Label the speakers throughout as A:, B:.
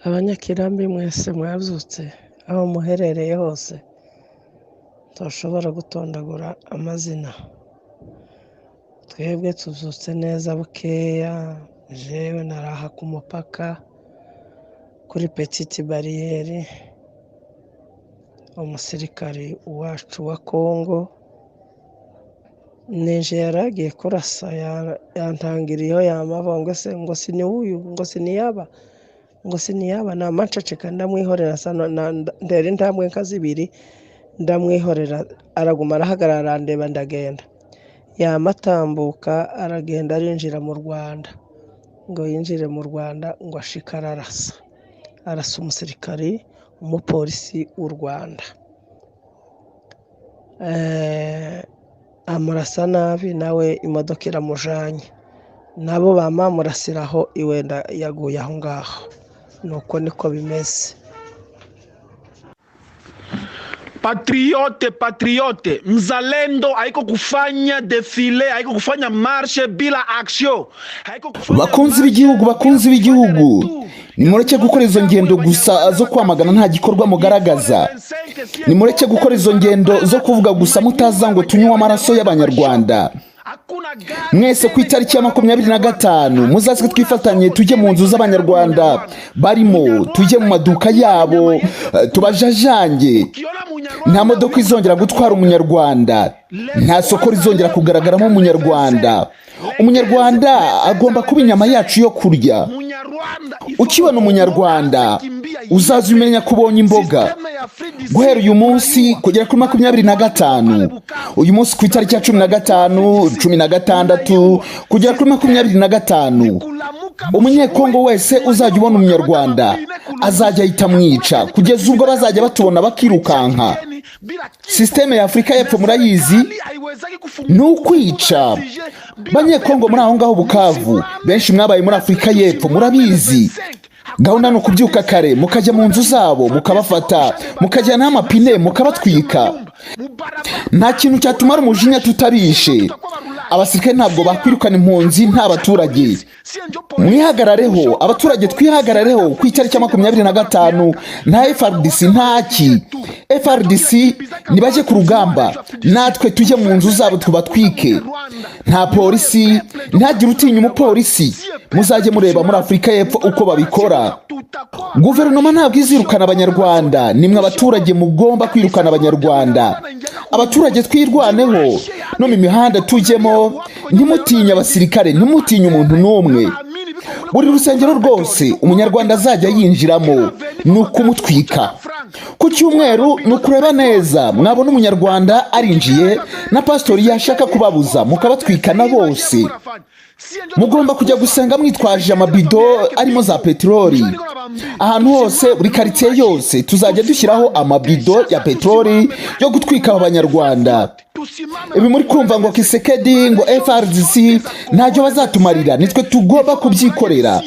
A: Abanyakirambi mwese mwabyutse aho muherereye hose, ntashobora gutondagura amazina. Twebwe tubyutse neza bukeya, jewe naraha ku mupaka kuri petite barrière, umusirikari wacu wa Kongo nije yari agiye kurasa, yantangiriyeho yamavuga ngo se ngo si ni uyu, ngo si niyaba, ngo si niyaba. Namaceceka ndamwihorera, ndera intambwe nka zibiri ndamwihorera, araguma arahagarara arandeba, ndagenda. Yamatambuka aragenda arinjira mu Rwanda, ngo yinjire mu Rwanda ngo ashike ararasa, arasa umusirikari, umupolisi w'u Rwanda, amurasa nabi, nawe imodoka iramujanye, nabo bamamurasiraho iwenda yaguye aho ngaho. Nuko niko bimeze.
B: Patriote, patriote, mzalendo haiko kufanya défilé, haiko kufanya marche bila action, haiko kufanya
C: Bakunzi b'igihugu, bakunzi b'igihugu, nimureke gukora izo ngendo gusa zo kwamagana nta gikorwa mugaragaza. Nimureke gukora izo ngendo zo kuvuga gusa mutaza ngo tunywe amaraso y'Abanyarwanda. Mwese ku itariki ya 25 muzaze twifatanye, tujye mu nzu z'Abanyarwanda barimo, tujye mu maduka yabo, tubajajange. Nta modoka izongera gutwara Umunyarwanda, nta soko rizongera kugaragaramo Umunyarwanda. Umunyarwanda agomba kuba inyama yacu yo kurya. Ukibona Umunyarwanda uzaza umenya ko ubonye imboga. Guhera uyu munsi kugera kuri 25, uyu munsi ku itariki ya 15, 16 kugera kuri 25, Umunyekongo wese uzajya ubona Umunyarwanda azajya ahita amwica, kugeza ubwo bazajya batubona bakirukanka. Système ya Afurika y'Epfo murayizi, ni ukwica. Banyekongo muri aho ngaho Bukavu, benshi mwabaye muri Afurika y'Epfo murabizi. Gahunda ni ukubyuka kare mukajya mu nzu zabo, mukabafata, mukajyanaho amapine, mukabatwika. Nta kintu cyatumara umujinya tutabishe. Abasirikare ntabwo bakwirukana impunzi nta baturage. Mwihagarareho abaturage, twihagarareho ku itariki ya 25. Nta FARDC, ntaki FARDC, nibajye ku rugamba, natwe tujye mu nzu zabo tubatwike. Nta polisi, ntihagire utinya umupolisi. Muzajye mureba muri Afurika y'Epfo uko babikora. Guverinoma ntabwo izirukana Abanyarwanda, nimwe abaturage mugomba kwirukana Abanyarwanda. Abaturage twirwaneho, no mu mihanda tujyemo. Ntimutinye abasirikare, ntimutinye umuntu n'umwe. Buri rusengero rwose Umunyarwanda azajya yinjiramo ni ukumutwika. Ku cyumweru ni ukureba neza, mwabona Umunyarwanda arinjiye na pasitori yashaka kubabuza, mukabatwikana bose. Mugomba kujya gusenga mwitwaje amabido arimo za peteroli. Ahantu hose, buri karitsiye yose, tuzajya dushyiraho amabido ya peteroli yo gutwika aba Banyarwanda. Ibi muri kumva ngo Tshisekedi, ngo FARDC, ntacyo bazatumarira, nitwe tugomba kubyikorera.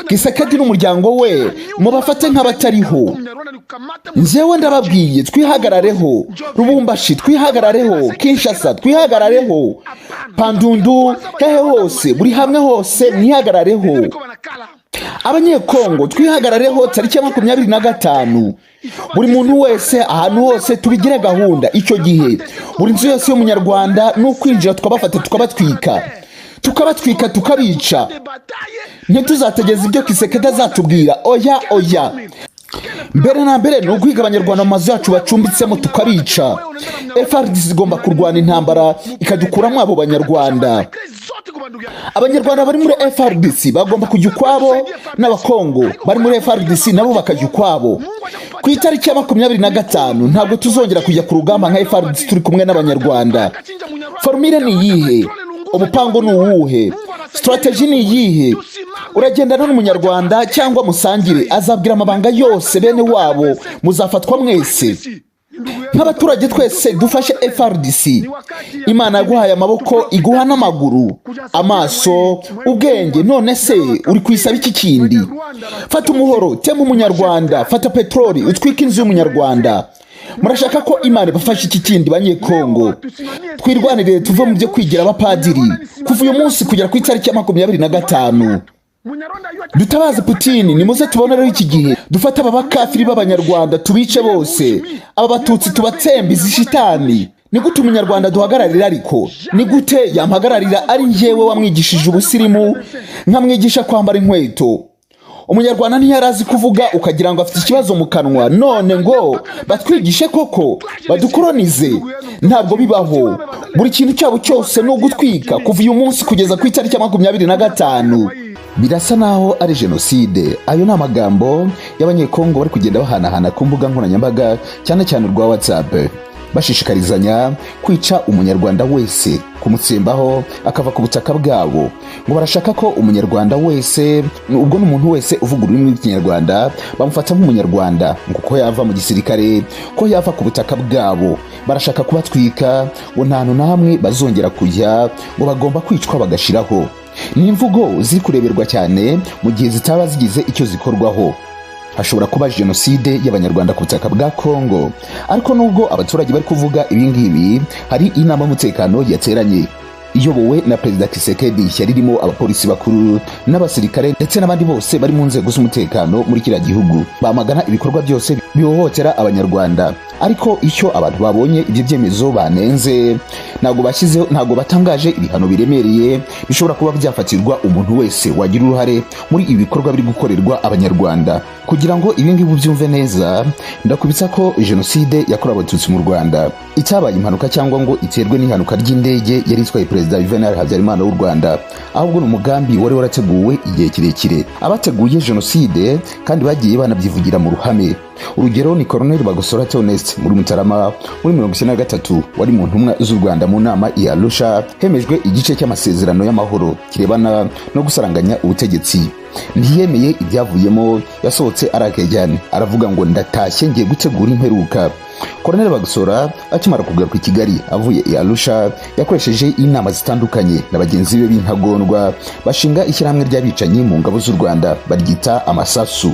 C: Tshisekedi n'umuryango we mubafate nk'abatariho. Njyewe ndababwiye, twihagarareho. Lubumbashi twihagarareho, Kinshasa twihagarareho, Bandundu, hehe hose, buri hamwe hose mwihagarareho. Abanyekongo twihagarareho tariki ya 25. Buri muntu wese, ahantu hose, tubigire gahunda. Icyo gihe buri nzu yose y'Umunyarwanda ni ukwinjira tukabafata, tukabatwika, tukabatwika, tukabica. Ntituzategeze ibyo Tshisekedi azatubwira. Oya, oya. Mbere na mbere ni uguhiga Abanyarwanda mu mazu yacu bacumbitsemo, tukabica. FARDC igomba kurwana intambara ikadukuramo abo Banyarwanda. Abanyarwanda bari muri FARDC bagomba kujya ukwabo, n'Abakongo bari muri FARDC nabo bakajya ukwabo. Ku itariki ya 25 ntabwo tuzongera kujya ku rugamba nka FARDC turi kumwe n'Abanyarwanda. Formule ni iyihe? Umupango ni uwuhe? Stratégie ni iyihe? Uragendana n'Umunyarwanda cyangwa musangire, azabwira amabanga yose bene wabo, muzafatwa mwese. Nk'abaturage twese dufashe FARDC. Imana yaguhaye amaboko, iguha n'amaguru, amaso, ubwenge, none se uri kwisaba iki kindi? Fata umuhoro tema Umunyarwanda, fata peteroli utwike inzu y'Umunyarwanda. Murashaka ko Imana ibafasha iki kindi? Banyekongo, twirwanire, tuve mu byo kwigira abapadiri. Kuva uyu munsi kugera ku itariki ya 25. Dutabaze Putin, nimuze tubonereho iki gihe dufate aba bakafiri b'Abanyarwanda tubice bose, aba Batutsi tubatsembe izi shitani. Ni gute Umunyarwanda duhagararira? Ariko ni gute yampagararira ari njyewe wamwigishije ubusirimu, nkamwigisha kwambara inkweto? Umunyarwanda ntiyari azi kuvuga, ukagira ngo afite ikibazo mu kanwa. None ngo batwigishe koko, badukoronize? Ntabwo bibaho. Buri kintu cyabo cyose ni ugutwika kuva uyu munsi kugeza ku itariki ya 25. Birasa naho ari jenoside. Ayo ni amagambo y'Abanyekongo bari kugenda bahanahana ku mbuga nkoranyambaga, cyane cyane urwa WhatsApp, bashishikarizanya kwica Umunyarwanda wese, kumutsembaho akava ku butaka bwabo. Ngo barashaka ko Umunyarwanda wese, ubwo n'umuntu wese uvuga ururimi rw'Ikinyarwanda bamufata nk'Umunyarwanda, ngo ko yava mu gisirikare, ko yava ku butaka bwabo. Barashaka kubatwika, ngo nta hantu na hamwe bazongera kujya, ngo bagomba kwicwa bagashiraho. Ni imvugo ziri kureberwa cyane. Mu gihe zitaba zigize icyo zikorwaho, hashobora kuba jenoside y'Abanyarwanda ku butaka bwa Kongo. Ariko nubwo abaturage bari kuvuga ibingibi, hari inama y'umutekano yateranye iyobowe na Perezida Tshisekedi, yari irimo abapolisi bakuru n'abasirikare ndetse n'abandi bose bari mu nzego z'umutekano muri kiriya gihugu, bamagana ibikorwa byose bihohotera Abanyarwanda. Ariko icyo abantu babonye, ibyo byemezo banenze, ntabwo bashyizeho, ntabwo batangaje ibihano biremereye bishobora kuba byafatirwa umuntu wese wagira uruhare muri ibi bikorwa biri gukorerwa Abanyarwanda. Kugira ngo ibi ngibi ubyumve neza, ndakubitsa ko jenoside yakorewe Abatutsi mu Rwanda itabaye impanuka cyangwa ngo iterwe n'ihanuka ry'indege yari itwaye Perezida Juvenal Habyarimana w'u Rwanda, ahubwo ni umugambi wari warateguwe igihe kirekire. Abateguye jenoside kandi bagiye banabyivugira mu ruhame. Urugero ni Colonel Bagosora Theoneste. Muri Mutarama muri 93, wari mu ntumwa z'u Rwanda mu nama ya Arusha, hemejwe igice cy'amasezerano y'amahoro kirebana no gusaranganya ubutegetsi. Ntiyemeye ibyavuyemo, yasohotse arakaye cyane, aravuga ngo: "Ndatashye, ngiye gutegura imperuka." Colonel Bagosora akimara kugaruka i Kigali avuye i Arusha, yakoresheje inama zitandukanye na bagenzi be b'intagondwa, bashinga ishyirahamwe ry'abicanyi mu ngabo z'u Rwanda, baryita Amasasu.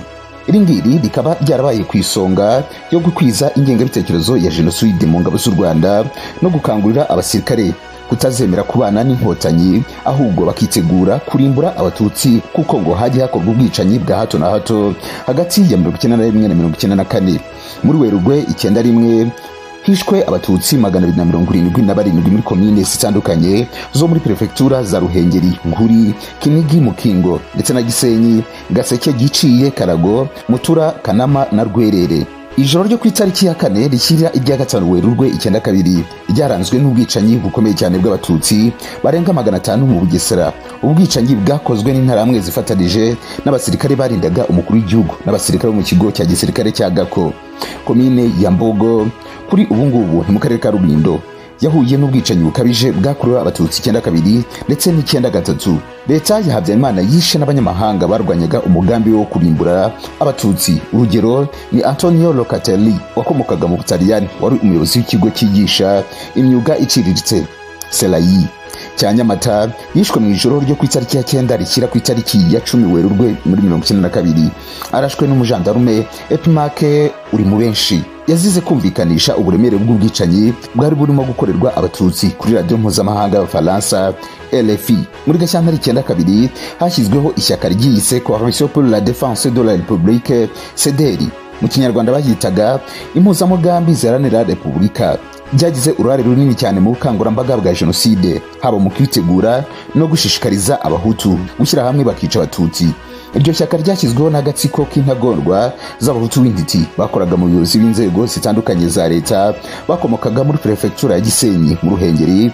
C: Iri ngiri rikaba ryarabaye ku isonga yo gukwiza ingengabitekerezo ya jenoside mu ngabo z'u Rwanda no gukangurira abasirikare kutazemera kubana n'Inkotanyi, ahubwo bakitegura kurimbura Abatutsi, kuko ngo hajya hakorwa ubwicanyi bwa hato na hato hagati ya 91 na 94. Muri Werurwe 91 hishwe Abatutsi 277 muri komine zitandukanye zo muri perefegitura za Ruhengeri, Nkuri, Kinigi, Mukingo ndetse na Gisenyi, Gaseke, Giciye, Karago, Mutura, Kanama na Rwerere. Ijoro ryo ku itariki ya 4 rishyira irya 5 Werurwe 92 ryaranzwe n'ubwicanyi bukomeye cyane bw'Abatutsi barenga 500 mu Bugesera. Ubwicanyi bwakozwe n'Interahamwe zifatanije n'abasirikare barindaga umukuru w'igihugu n'abasirikare bo mu kigo cya gisirikare cya Gako. Komine ya Mbogo, kuri ubu ngubu ni mu karere ka Rulindo, yahuye n'ubwicanyi bukabije bwakorewe Abatutsi 92 ndetse n'93. Leta ya Habyarimana yishe n'abanyamahanga barwanyaga umugambi wo kurimbura Abatutsi. Urugero ni Antonio Locatelli wakomokaga mu Butaliyani, wari umuyobozi w'ikigo cyigisha imyuga iciriritse Serayi cya Nyamata. Yishwe mu ijoro ryo ku itariki ya 9 rishyira ku itariki ya 10 Werurwe muri 92, arashwe n'umujandarume Epimake uri mu benshi. Yazize kumvikanisha uburemere bw'ubwicanyi bwari burimo gukorerwa Abatutsi kuri radiyo mpuzamahanga y'Abafaransa, RFI. Muri Gashyantare 92 hashyizweho ishyaka ryiyise Coalition pour la Défense de la République, CDR. Mu Kinyarwanda bayitaga Impuzamugambi Ziharanira Repubulika. Byagize uruhare runini cyane mu bukangurambaga bwa jenoside, haba mu kwitegura no gushishikariza Abahutu gushyira hamwe bakica Abatutsi. Iryo shyaka ryashyizweho n'agatsiko k'intagondwa z'Abahutu b'intiti bakoraga mu buyobozi bw'inzego zitandukanye za leta, bakomokaga muri perefegitura ya Gisenyi mu Ruhengeri,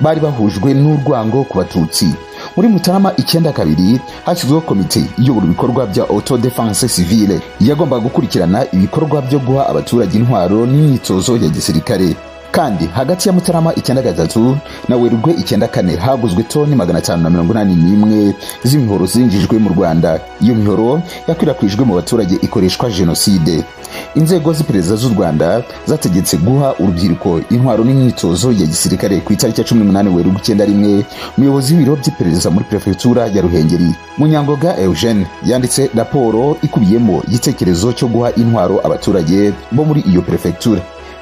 C: bari bahujwe n'urwango ku Batutsi. Muri Mutarama 92 hashyizweho komite iyobora ibikorwa bya autodéfense civile, yagombaga gukurikirana ibikorwa byo guha abaturage intwaro n'imyitozo ya gisirikare. Kandi hagati ya Mutarama 93 na Werurwe 94 haguzwe toni 581 z'imihoro zinjijwe mu Rwanda. Iyo mihoro yakwirakwijwe mu baturage, ikoreshwa jenoside. Inzego z'iperereza z'u Rwanda zategetse guha urubyiruko intwaro n'imyitozo ya gisirikare. Ku itariki ya 18 Werurwe 91, umuyobozi w'ibiro by'iperereza muri perefegitura ya Ruhengeri, Munyangoga Eugene, yanditse raporo ikubiyemo igitekerezo cyo guha intwaro abaturage bo muri iyo perefegitura,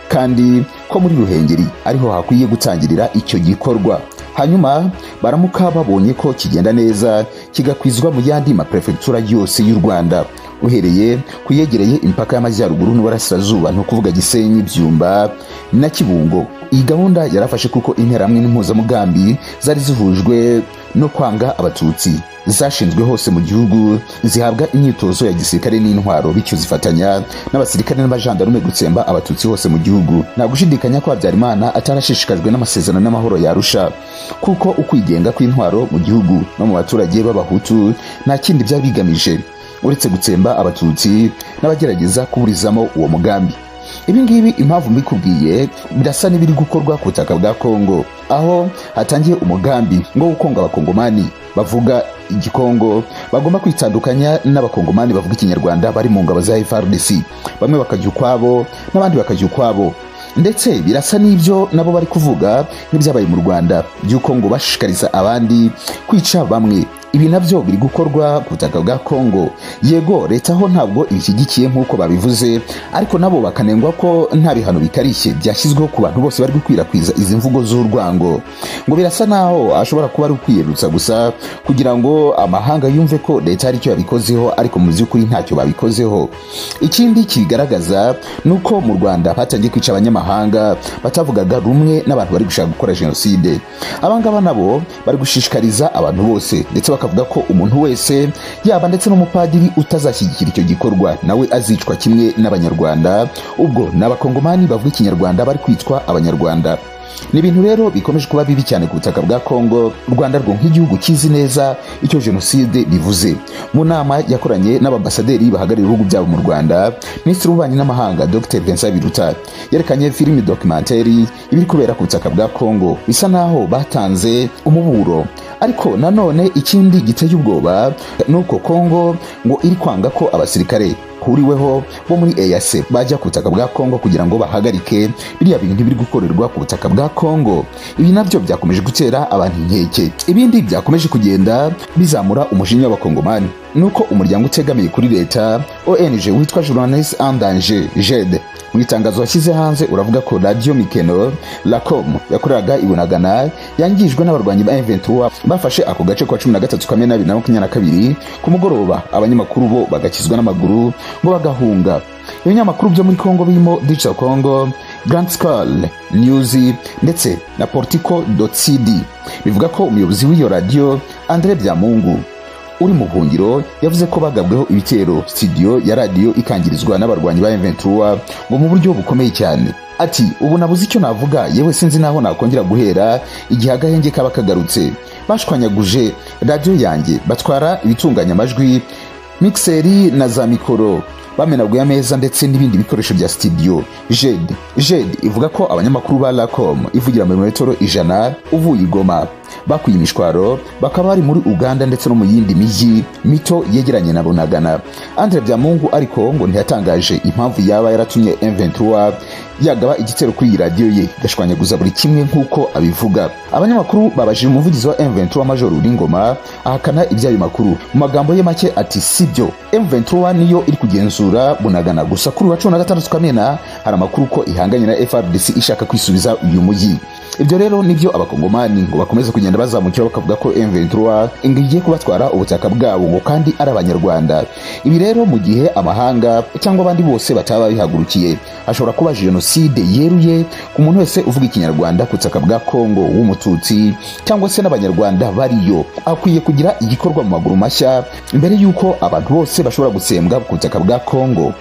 C: kandi ko muri Ruhengeri ariho hakwiye gutangirira icyo gikorwa. Hari Hanyuma baramuka babonye ko kigenda neza, kigakwizwa mu yandi maperefegitura yose y'u Rwanda, uhereye ku yegereye imipaka y'amajyaruguru n'uburasirazuba, ni ukuvuga Gisenyi, Byumba na Kibungo. Iyi gahunda yarafashe kuko Interahamwe n'Impuzamugambi zari zihujwe no kwanga Abatutsi zashinzwe hose mu gihugu, zihabwa imyitozo ya gisirikare n'intwaro, bityo zifatanya n'abasirikare n'abajandarume gutsemba Abatutsi hose mu gihugu. Nta gushidikanya ko Habyarimana atarashishikajwe n'amasezerano n'amahoro yarusha, kuko ukwigenga kw'intwaro mu gihugu no mu baturage b'Abahutu nta kindi byari bigamije uretse gutsemba Abatutsi n'abagerageza kuburizamo uwo mugambi. Ibi ngibi impamvu mbikubwiye, birasa n'ibiri gukorwa ku butaka bwa Kongo, aho hatangiye umugambi ngo gukonga Abakongomani bavuga Igikongo bagomba kwitandukanya n'Abakongomani bavuga Ikinyarwanda bari mu ngabo za FARDC, bamwe bakajya ukwabo n'abandi bakajya ukwabo. Ndetse birasa n'ibyo nabo bari kuvuga nk'ibyabaye mu Rwanda by'uko ngo bashishikariza abandi kwica bamwe. Ibi nabyo biri gukorwa ku butaka bwa Kongo. Yego, leta ho ntabwo ibishyigikiye nk'uko babivuze, ariko nabo bakanengwa ko nta bihano bikarishye byashyizweho ku bantu bose bari gukwirakwiza izi mvugo z'urwango. Ngo birasa naho ashobora kuba ari ukwiyerutsa gusa kugira ngo amahanga yumve ko leta hari icyo yabikozeho, ariko mu by'ukuri ntacyo babikozeho. Ikindi kibigaragaza ni uko mu Rwanda batangiye kwica abanyamahanga batavugaga rumwe n'abantu bari gushaka gukora jenoside. Abangaba nabo bari gushishikariza abantu bose, ndetse bakavuga ko umuntu wese, yaba ndetse n'umupadiri, utazashyigikira icyo gikorwa nawe azicwa kimwe n'Abanyarwanda. Ubwo ni Abakongomani bavuga Ikinyarwanda bari kwitwa Abanyarwanda. Ni ibintu rero bikomeje kuba bibi cyane ku butaka bwa Kongo. U Rwanda rwo nk'igihugu kizi neza icyo jenoside bivuze, mu nama yakoranye n'abambasaderi bahagarariye ibihugu byabo mu Rwanda, Minisitiri w'Ububanyi n'Amahanga Dr Vincent Biruta yerekanye filimi documentary ibiri kubera ku butaka bwa Kongo, bisa naho batanze umuburo. Ariko nanone ikindi giteye ubwoba ni uko Kongo ngo iri kwanga ko abasirikare huriweho bo muri EAC bajya ku butaka bwa Kongo kugira ngo bahagarike biriya bintu biri gukorerwa ku butaka bwa Kongo. Ibi nabyo byakomeje gutera abantu inkeke. Ibindi byakomeje kugenda bizamura umujinya w'Abakongomani nuko umuryango utegamiye kuri leta, ONG, witwa Journaliste en Danger, JED, mu itangazo washyize hanze uravuga ko Radio Mikeno Lacom yakoreraga i Bunagana yangijwe n'abarwanyi ba M23 bafashe ako gace kwa 13 Kamena 2022 ku mugoroba, abanyamakuru bo bagakizwa n'amaguru ngo bagahunga. Ibinyamakuru byo muri Congo birimo Digital Congo, Grand Skull News ndetse na Politico.cd bivuga ko umuyobozi w'iyo radio, Andre Byamungu, uri mu buhungiro, yavuze ko bagabweho ibitero, studio ya radio ikangirizwa n'abarwanyi ba M23 ngo mu buryo bukomeye cyane. Ati: "Ubu nabuze icyo navuga, yewe sinzi naho nakongera guhera igihe agahenge kaba kagarutse. Bashwanyaguje radio yanjye, batwara ibitunganya amajwi, mixer na za mikoro, bamenaguye ameza ndetse n'ibindi bikoresho bya studio." JED ivuga ko abanyamakuru ba Lacom ivugira mu metero 100 uvuye i Goma bakuye imishwaro, bakaba bari muri Uganda ndetse no mu yindi mijyi mito yegeranye na Bunagana. Andre Byamungu ariko ngo ntiyatangaje impamvu yaba yaratumye M23 yagaba igitero kuri iyi radiyo ye, gashwanyaguza buri kimwe nk'uko abivuga. Abanyamakuru babajije umuvugizi wa M23, Major Ngoma, ahakana iby'ayo makuru. Mu magambo ye make ati: "Sibyo, M23 niyo iri kugenzura Bunagana gusa kuri wa 16 Kamena hari amakuru ko ihanganye na FARDC ishaka kwisubiza uyu mujyi." Ibyo rero nibyo Abakongomani ngo bakomeza kugenda bazamukira, bakavuga ko M23 ngo igiye kubatwara ubutaka bwabo, ngo kandi ari Abanyarwanda. Ibi rero mu gihe amahanga cyangwa abandi bose bataba bihagurukiye, hashobora kuba jenoside yeruye ku muntu wese uvuga Ikinyarwanda ku butaka bwa Kongo w'Umututsi cyangwa se n'Abanyarwanda bariyo. Akwiye kugira igikorwa mu maguru mashya mbere y'uko abantu bose bashobora gutsembwa ku butaka bwa Kongo.